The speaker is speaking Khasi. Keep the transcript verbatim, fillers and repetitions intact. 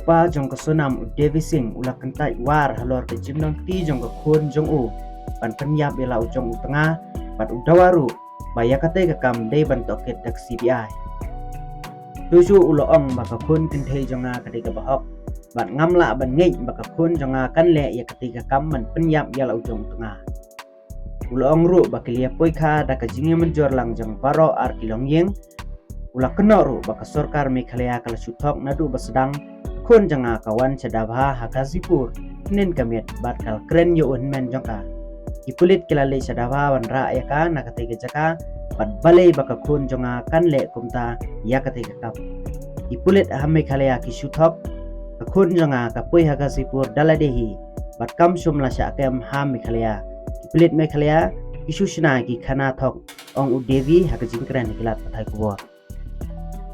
pa jong ka Sonam u Devi Singh u la kyntait war halor ka jingdon kti jong ka khun jong u ban pynïap ïa la u jong u tnga, bad u dawa ruh ba ïa katei ka kam dei ban tohkit da ka C B I. Shuh shuh u la ong ba ka khun kynthei jong nga ka dei kaba hok, bad ngam lah ban ngeit ba ka khun jong nga kan leh ïa katei ka kam ban pynïap ïa la u jong u tnga. U la ong ruh ba ki la ïa poi kha da ka jingïamynjur lang jong baroh ar ki longïing. U la kynnoh ruh ba ka sorkar Meghalaya ka la shu thok naduh ba sdang ka khun jong nga ka wan sha Dabha ha Ghazipur hynnin ka miet bad ka la kren ïa u hynmen jong ka. Ki pulit ki la leit sha Dabha ban rah ïa ka na katei ka jaka, bad balei ba ka khun jong nga kan leh kumta ïa katei ka kam. Ki pulit ha Meghalaya ki shu thok ka khun jong nga ka poi ha Ghazipur da lade hi, bad kam shym la shah kem ha Meghalaya. Ki pulit Meghalaya ki shu shna ki khana thok, ong u Devi ha ka jingkren ha ki lad pathai khubor.